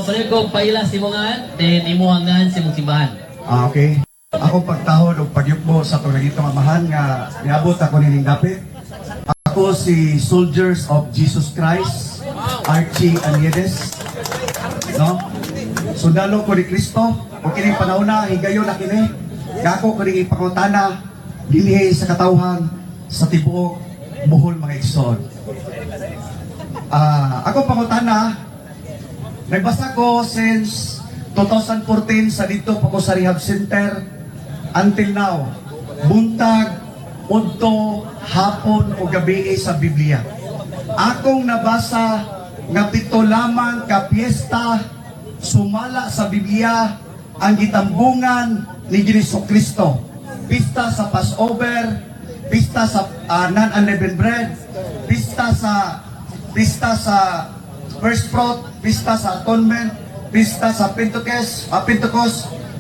Pwede ko paila sa imong ngalan, then imong ngalan sa imong simbahan. Ah, okay. Ako pagtahod og pagyugbo sa atong nagitong amahan nga niabot ako nining dapit. Ako si Soldiers of Jesus Christ, Archie Aniedes. No? Sundalo ko ni Kristo. O kining panahon na, higayon na kini. Gako ko ning ipangutana dinhi sa katawhan sa tibuok Bohol, mga igsoon. Ah, ako pangutana, nagbasa ko since 2014 sa dito pa ko sa rehab center until now. Buntag, udto, hapon o gabi sa Biblia. Akong nabasa nga pito lamang ka piyesta sumala sa Biblia ang gitambungan ni Jesu Kristo. Pista sa Passover, pista sa non-unleavened bread, pista sa first fruit, pista sa atonement, pista sa Pentecost,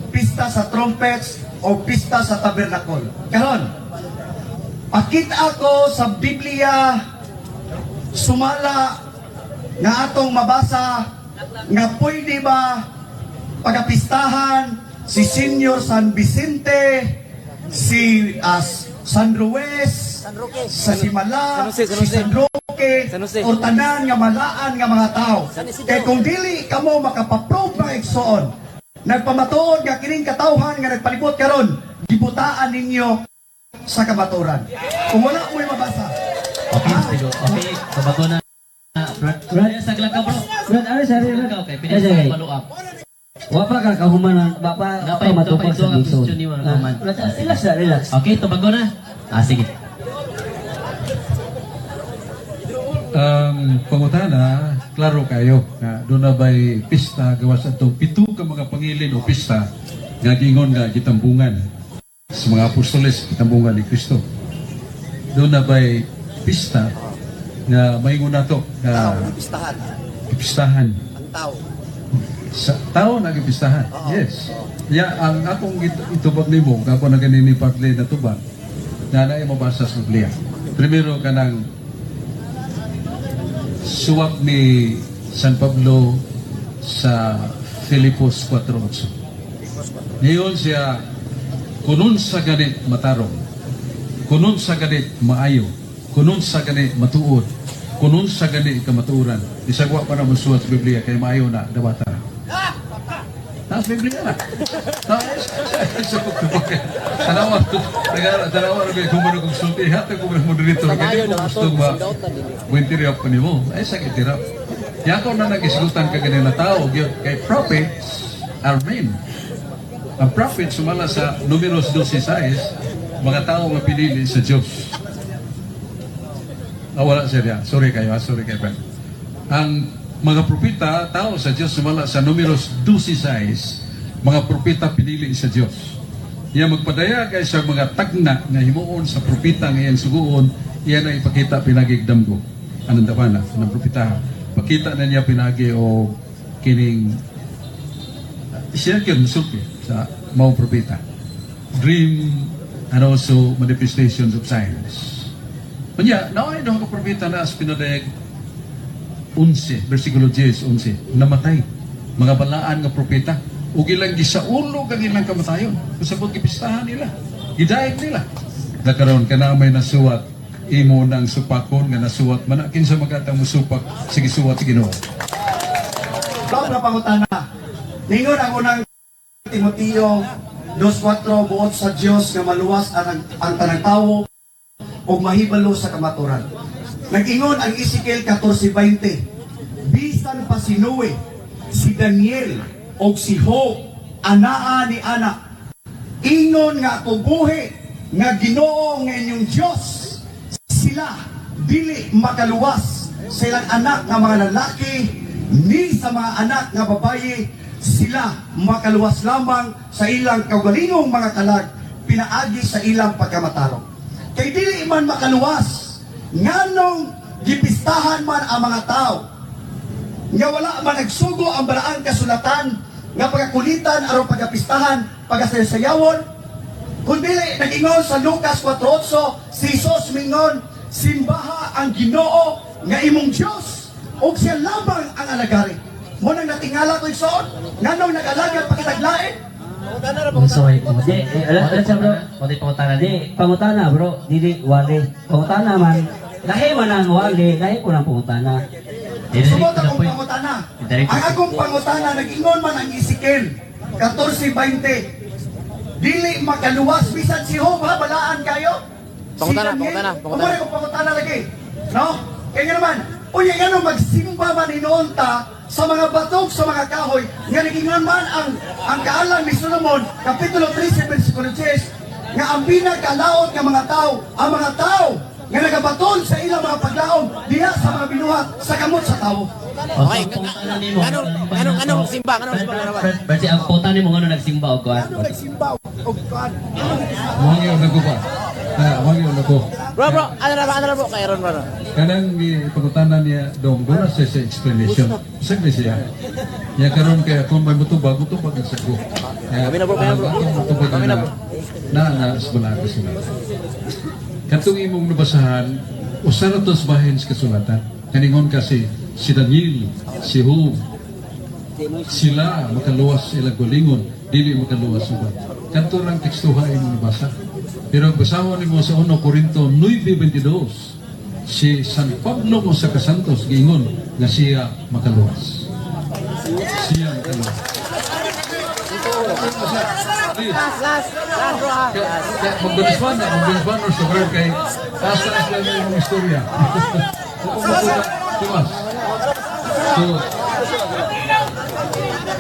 pista sa trumpets, o pista sa tabernacle. Karon, pakita ako sa Biblia sumala nga atong mabasa nga pwede ba pagapistahan si Senior San Vicente, si San Ruiz, San Roque. sa Simala, San Jose, San si Jose. San Roque, San Jose. or tanan nga malaan nga mga tao. San Isidro. Kay kung dili kamo makapaprove, mga igsoon, nagpamatuod nga kining katawhan nga nagpalibot karon, gibutaan ninyo sa kamaturan. Kung wala mo'y mabasa. Okay, sige. Okay, tubago na. Brad, Brad. sa ka, bro. Brad, ano sorry, Brad. Okay, Ay, pinis sorry. sa follow up. Wa pa ka kahuman, wa pa Napay- pa matupag napay sa ito ang bison. question ni mga kahuman. Brad, relax na, relax. Okay, tubago na. Ah, sige. Ang pangutana, klaro kayo na doon na ba'y pista gawas atong pito ka mga pangilin o pista nga giingon nga gitambungan sa mga apostoles, gitambungan ni Kristo. Doon na ba'y pista nga maingon nato nga Pistahan. pistahan Ang tao. sa tao na gipistahan. Yes. Ya ang akong itubag nimo kako na gani ni Padre na tubag na naay mabasa sa Biblia. Primero, kanang suwat ni San Pablo sa Filipos 4:8. Ngayon siya, "Kun unsa gani matarong, kun unsa gani maayo, kun unsa gani matuod, kun unsa gani kamatuoran." Bisag wa pa na mosuwat sa Biblia kay maayo na dawata. Nasa Biblia na. Tanawa, tanawa na kung ano kong sulti, hatag ko ng moderator, kaya ko gusto ma, winter up pa nimo. Ay, sakit tirap. Yako na nag-isgutan ka ganyan na tao, gyud, kay prophets are men. Ang prophet sumala sa Numeros 12:6, mga tao nga pinili sa Diyos. Ah, wala siya diyan. Sorry kayo, ah. Sorry kayo, Brad. Ang mga propeta, tao sa Diyos, sumala sa Numeros 12:6, mga propeta pinili sa Diyos. Iya magpadaya kay sa mga tagna nga himuon sa propeta nga iyang suguon, iya na ipakita pinagi damgo. Anong dabana, anong propeta. Pakita na niya pinagi o kining siya gyud musulti sa maong propeta. Dream and also manifestations of signs. Kanya, naay daw ka propeta na as pinadayag 11, versikulo 10, 11, namatay. Mga balaan nga propeta. Ug ilang gisaulo kang ilang kamatayon. Kasabot gipistahan nila. Gidayeg nila. Nakaroon ka na may nasuwat, imo nang supakon nga nasuwat man kinsa magatang musupak sa gisuwat sa Ginoo. Ikaw na pangutana. Ningon ang unang Timoteo 2.4, buot sa Dios nga maluwas ang tanang tawo ug mahibalo sa kamaturan. Nag-ingon ang Ezekiel 14.20, bisan pa si Noe, si Daniel, ug si Job, anaa ni ana, ingon nga ako buhi nga Ginoo nga inyong Dios, sila dili makaluwas sa ilang anak nga mga lalaki ni sa mga anak nga babaye. Sila makaluwas lamang sa ilang kaugalingong mga kalag pinaagi sa ilang pagkamatarong. Kay dili man makaluwas, nganong gipistahan man ang mga tao nga wala man nagsugo ang balaang kasulatan nga pagkakulitan aron pagapistahan, pagasayawon? Kung dili, nag-ingon sa Lucas 4.8, si Jesus mingon, "Simbaha ang Ginoo nga imong Dios ug siya lamang ang alagari." Mo nang natingala ko, igsoon, nganong nag-alagad pa kitag lain? Sorry. Di, eh, ala siya, bro. Mao pangutana Di, pangutana, bro. Dili, wali. Pangutana man. Lahi man ang wali, lahi po ng pangutana. Sumot akong pangutana. Ang akong pangutana, nag-ingon man ang Ezekiel 14:20. Dili makaluwas bisan si Job ha, balaan kayo. Pangutana, Si Daniel, pangutana, pangutana. Pangutana kong pangutana lagi. No? Kaya nga naman, unya nga nung magsimba man hinoon ta sa mga batog sa mga kahoy, nga nag-ingon man ang kaalam ni Solomon, Kapitulo 13, versikulo 10, nga ang pinakalaot nga mga tao, ang mga tao nga nagabaton sa ilang mga paglaom diha sa mga binuhat sa kamot sa tao. Okay, anong simba? Anong simba? Bersi, ang pangutana nimo ngano nagsimba og kuan? Ano nagsimba og kuan? Wangyo na ko ba? Ah, wangyo na ko. Bro, bro, ano na bro, kay Aaron, bro. Kanang pangutana niya dong doon sa siya explanation. Saan ni siya? Ya karon kay kung may mutubag, mutubag ang sago. Kami na, bro, kami na, bro. Ang mutubag Kami na, na bro. na na sa balaka sila. Katong imong nabasahan, usa ra to sa bahin sa kasulatan. Kaningon kasi si Daniel, si Job, sila makaluwas sa ilang gulingon, dili makaluwas sa uban. Kanto lang tekstuha imong nabasa. Pero ang basahon nimo sa 1 Corinto 9:22, si San Pablo mo sa Kasantos giingon nga siya makaluwas. Siya makaluwas. Please. Last, last, last, bro, ha. Last. Kaya magbaniswan na, magbaniswan na sa bro kay taas-taas lang yung mga istorya. Kung makuha, tumas. So,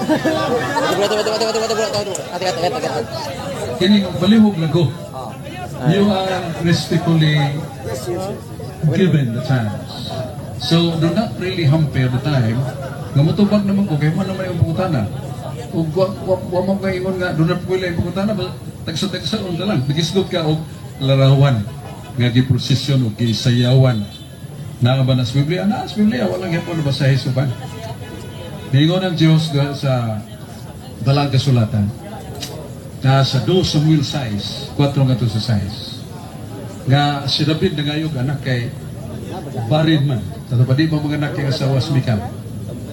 Bro, bro, bro, bro, bro, bro, bro. Ate, ate, ate, ate. kini balihog lang ko. You are respectfully given the chance. So, do not really hamper the time. Nga mutubag naman ko, kaya man naman yung pangutana. O wa mo kaingon nga, do not pwede yung pangutana, tagsa-tagsa, unta lang. Nagisgot ka og larawan, nga giprosesyon o gisayawan. Naa ba na sa Biblia? Naa sa Biblia, walang hapon na basahe sa uban. Ningon ang Diyos sa dalang kasulatan, na sa 2 Samuel 6, 4 nga to sa 6. Nga si David nangayog anak kay barin man. Sa pa di ba mga anak kay asawa si Mikal.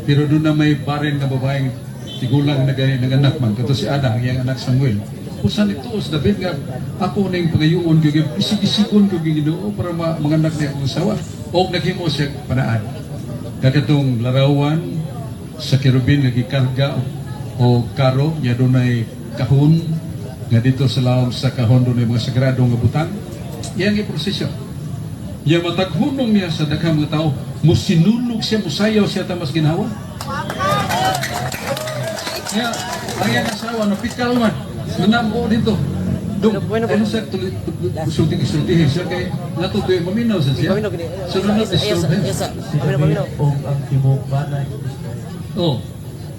Pero doon na may barin nga babaeng tigulang na gay naganak man. Kato si Ana, ang iyang anak Samuel. Usan ito si David nga ako ning pagayuon ko isig-isigon ko Ginoo para manganak niya akong asawa. Og naghimo siya panaan. Kakatong larawan sa kerubin nga gikarga o karo nya dunay kahon nga dito sa lawom sa kahon dunay mga sagrado nga butang iyang giprosesyon. Ya mataghunong niya sa daghang mga tao, musinulog siya, musayaw siya tamas ginhawa. Ya, ang iyang asawa napikal man, nanambo dito. Dong, ano siya tuloy sulti siya kay natutoy maminaw sa siya. Paminaw, gini. So do not disturb him. Yes, sir. Paminaw, paminaw. Og ang tibuok bana. Oh.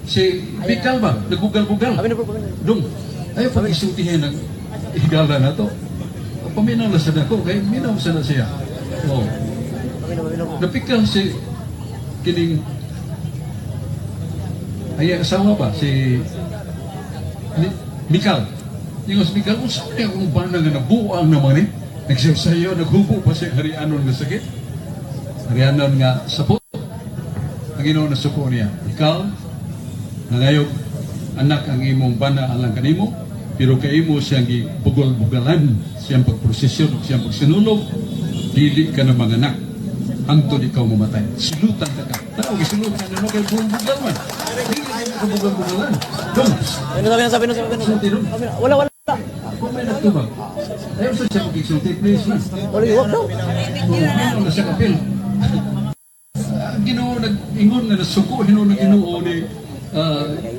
Si Mikal ba? Nagugal-gugal. Paminaw, bro, paminaw. Dong, ayaw pag isultihin ang higala na to. Paminaw na sa dako, kay minaw sa na siya. Oh. Paminaw, paminaw, bro. Napikal si kining ay ang asawa ba si Mikal. Ingon si Mikal, unsa man akong bana nga nabuang naman ni? Nagsayo naghubo pa siya harianon nga sakit. Harianon nga sapot. Ang Ginoo na suko niya. Mikal, nangayog anak ang imong bana alang kanimo, pero kay imo siyang gibugol-bugalan, siyang pagprosesyon, siyang pagsinulog, dili ka na mga anak hangtod ikaw mamatay. Silutan ka ka. Tao, gisilutan na no kay bugal man. Dili ka bugal-bugalan. Dong, Paminaw, paminaw, paminaw, paminaw. sulti dong. Paminaw. Wala, wala. Kung may nagtubag, ayaw sa siya pag-isulti, please lang. Wala, iwag daw. Oo, na siya kapil. Ang Ginoo nag-ingon nga nasuko hinuon ng Ginoo ni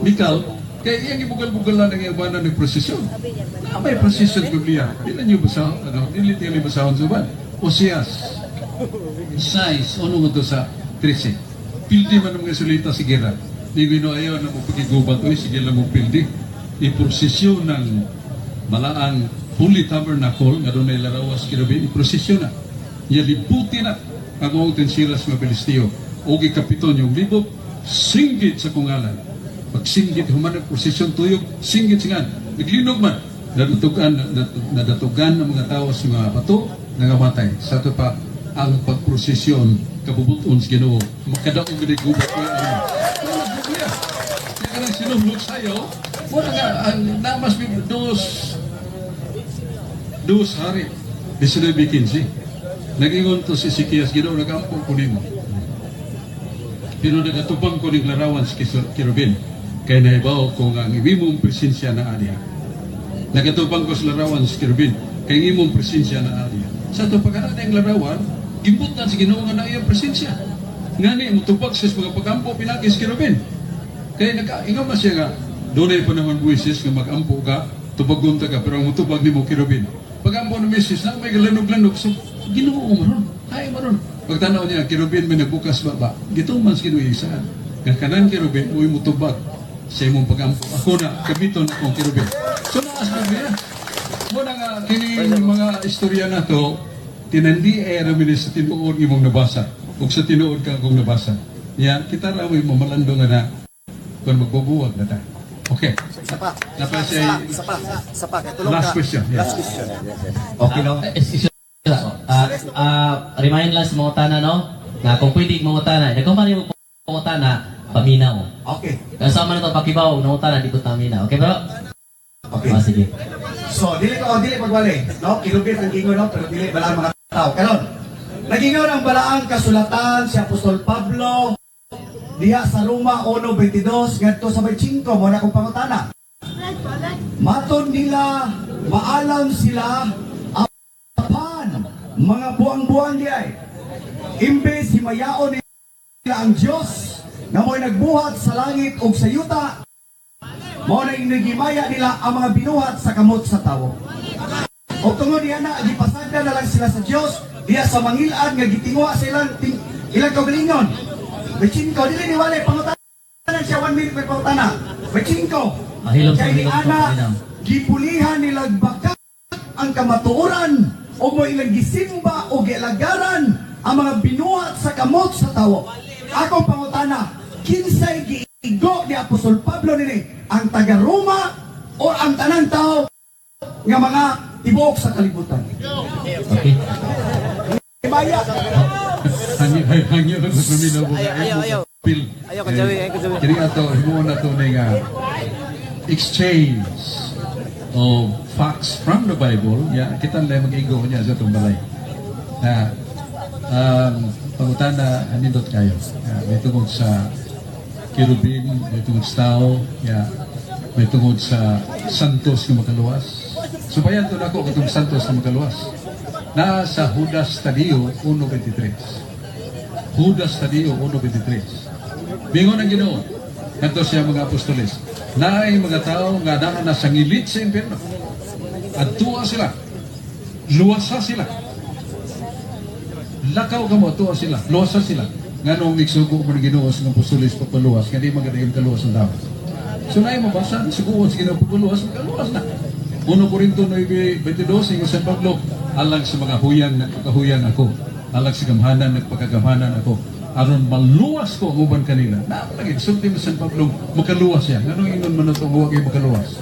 Mikal kay iyang gibugal-bugalan ang iyang bana ng prosesyon. Na may prosesyon Biblia. Dili niyo basa ano, dili niyo basahon sa uban. Osias 6 ono nga to sa 13. Pildi man ang mga sulita sa gira. Di Ginoo ayaw na mo pakigubat oy sige lang mo pildi. I-prosesyon ng Balaang Holy Tabernacle nga dunay larawas kinubi i-prosesyon na. Niya libuti na ang buong tinsiras mga Pilisteo. O gikapiton yung libok, singgit sa kungalan. Pag singgit, human ang prosesyon tuyog, singgit singan. Naglinog man. Nadatugan, nadatugan ang mga tao sa mga bato, nangamatay. Sa ito pa, ang pagprosesyon, kabubuton sa Ginoo. Makadaog gani gubat ko. Ano? Kanang sinulog sa'yo, muna nga, ang namas dos, dos hari, 19:15. Nag-ingon to si Ezekias, "Ginoo, nagampo ko nimo. Pero nagatubang ko ning larawan sa kerubin. Kay nahibaw ko nga ang imong presensya na aniya. Nagatubang ko sa larawan sa kerubin. Kay ang imong presensya na aniya." Sa ito pagkaraan ang larawan, gimbutan sa Ginoo nga na iyang presensya. Ngani, mutubag siya sa mga pagampo pinagi sa kerubin. Kaya nag-ingon man siya nga, doon ay panahon, Moises, nga mag-ampo ka, tubagon ta ka, pero ang mutubag nimo kerubin. Pag-ampo ni Moises, na may lanog-lanog, so Ginoo maron, ay maron. Pagtanaw niya, kerubin may nagbukas baba, gituman sa Ginoo isa. Nga kanan kerubin, uy mutubag sa imong pag-ampo. Ako na, gamiton akong kerubin. So naas na niya. Muna nga, kini mga istorya na to, tinandi ay rami sa tinuod imong nabasa. Ug sa tinuod ka akong nabasa. Ya, kita ra mo'y mamalando nga na kung magbubuwag na ta. Okay. Isa pa. Napa Isa siya pa, isa pa, isa pa. Kay tulong last ka. question. Yeah. Last question. Okay, no? Excuse me. Remind lang sa mga tana, no? Na kung pwede mga tana, kung paano yung mga tana, paminaw. Okay. Kasama na ito, pakibaw, ng tana, di ko taminaw. Okay, bro? Okay. Ah, sige. So, dili ko, oh, dili pagwali, no? Kilubit ang gingon, no? Pero dili balaan mga tao. Karon, nagingon ang balaang kasulatan si Apostol Pablo diha sa Roma 1:22 ngadto sa 5, mo na akong pangutana. Maton nila, maalam sila, apan mga buang-buang di ay. Imbes himayaon nila ang Dios nga mo'y nagbuhat sa langit ug sa yuta, mao na inigimaya nila ang mga binuhat sa kamot sa tawo. O tungod niya na, gipasagda na lang sila sa Dios diya sa mangilad nga gitinguha sa ilang, ilang kaugalingon. May 5, dili ni wala, pangutana siya, 1 minute may pangutana. May 5. Mahilom sa Kay ni hilom sa ana, paminaw. gipulihan nilang bakat ang kamatuoran o mo ilang gisimba o gilagaran ang mga binuhat sa kamot sa tawo. Akong pangutana, kinsay giigo ni Apostol Pablo nini ang taga Roma o ang tanang tao nga mga tibuok sa kalibutan? Okay. Himaya. Hangi hangi lang sa paminaw mo. Ayaw, ayaw, ayaw. Pil. Ayaw, kajawi, ayaw, kajawi. Kini ato himuon na to nga exchange of facts from the Bible. Ya, kita lang mag-igo niya sa itong balay. Na pangutana anindot kayo. Ya, may tungod sa kerubin, may tungod sa tao, ya, may tungod sa santos nga makaluwas. So bayan to nako katong santos nga makaluwas. Na sa Judas Tadeo 1:23. Judas Tadeo 1:23. Bingon ang Ginoo ngadto siya mga apostoles. Naay mga tao nga naa na sa ngilit sa impyerno. Adtua sila. Luwasa sila. Lakaw ka mo, tuwa sila. Luwasa sila. Nganong nigsugo mo ng Ginoo sa mga apostoles pagpaluwas, nga di magadayon kaluwas ang tao. So naay mabasa, suguon sa Ginoo pagpaluwas, magkaluwas na. 1 Corinto 9:22, ingon San Pablo, "Alang sa mga huyang, nagpakahuyang ako. Alang sa gamhanan, nagpakagamhanan ako. Aron maluwas ko ang uban kanila." Na lagi, sulti mo San Pablo, makaluwas siya. Nganong ingon man nato nga wa kay makaluwas?